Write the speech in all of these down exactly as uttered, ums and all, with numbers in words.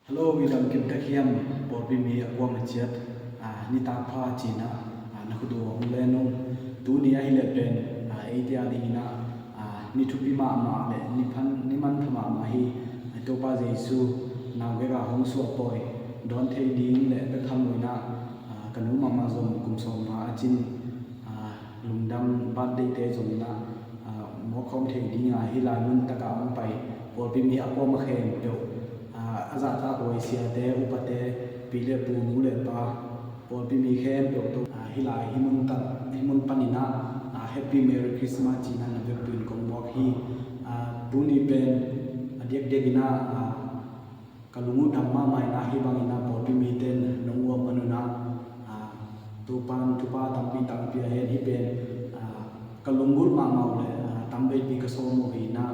Hello, i dam kim tek hiam? Pawlpi mi a kuam a ciat, ah, nitak pha cih in ah, ah, na khut uh hong len ung. Tuni ahih leh pen, ah, eite a ding in ah, ah, ni thupi mahmah le ni phan, ni manpha mahmah hi. Ah, Topa Jesu naungek a hong suah pawi dawn thei ding le bek tham lo in ah, ah, ka nu mahmah zong kum sawm pha a cin, ah, lungdam birthday te zong in ah, ah, mawk khawm thei ding a, hih lai mun tak ah hong pai pawlpi mi a kuam a khempeuh, ah, a zahtak huai siate, upate, pi le pu, nu le pa, pawlpi mi khempeuh tawh, ah, hih lai, hih mun tak, hih mun pan in ah, ah, Happy Merry Christmas ci in ah na vekpi in kong muak hi. Ah, tuni pen a diakdiak in ah, ah, ka lung uh dam mahmah in ah, hih bang in ah pawlpi mite in nong uap man un ah, ah, Topa'n thupha tampi tang pia hen. Hih pen, ah, ka lunggulh mahmah uh le, ah, tam veipi ka sawm uh hi in ah,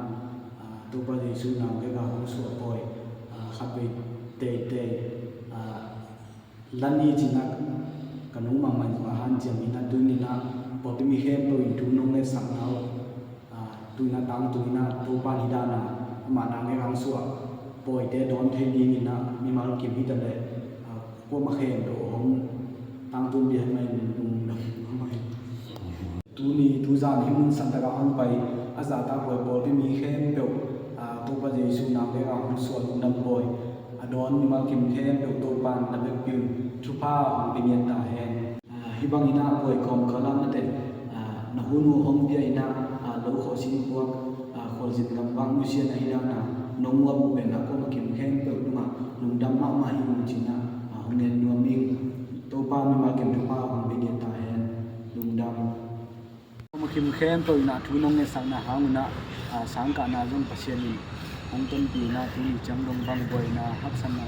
ah, Topa Jesu naungek a hong suah pawi, ah, khatvei teitei, ah, la ni ci in ah ka nu mahmah in zong a hanciam in ah, tuni in ah pawlpi mi khempeuh in thu nong ngetsak na uh, ah, tu in ah tangtun in ah, Topa'n hih dan a amah naungek a hong suah pawite dawn thei ding in ah, mimal kim hi ta leh, ah, kuam a khempeuh hong tangtun pia hen mah in lungdam mahmah hi. Tuni tuzan hih mun san tak ah hong pai a zahtak huai pawlpi mi khempeuh, ah, Topa Jesu naungek a hong suah lungdam pawi a dawn mimal kim khempeuh Topa'n na vekpi un thupha hong pia ngiat ta hen. Ah, hih bang in ah pawi kawmkal ah mate, ah, na hun uh hong pia in ah, ah, lo khawh sin puak, ah, khualzin gamvak nusia na hih dan a nong uap uh pen a kuam a kim khempeuh tungah lungdam mahmah hi ung ci in ah, ah, hong ngen nuam ing. Topa'n mimal kim thupha hong pia ngiat ta hen. Lungdam. Kuam a kim khempeuh in ah thu nong ngetsak na hang un ah, ah, sangkahna zong Pasian in hong tonpih in ah, tuni ciang dong bang buaina, haksatna,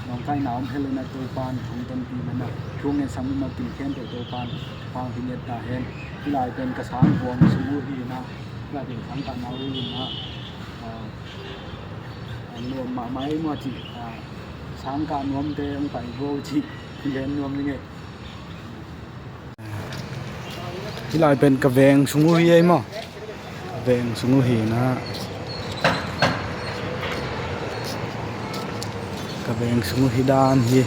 nawngkaina om hi lo in ah Topa'n hong tonpih in ah, thu ngetsak mimal kim khempeuh Topa'n thupha hong pia ngiat ta hen. Hih lai pen ka sang buang sung uh hi in ah, hih lai pen sangkahna uh hi in ah, ah, ah, nuam mahmah ei maw cih, ah, sangkah nuamte hong pai vo cih, hih pen nuam ing ei. Hih lai pen ka veng sung uh hi ei maw. Veng sung uh hi in ah. Ka veng sung uh hi dan hi.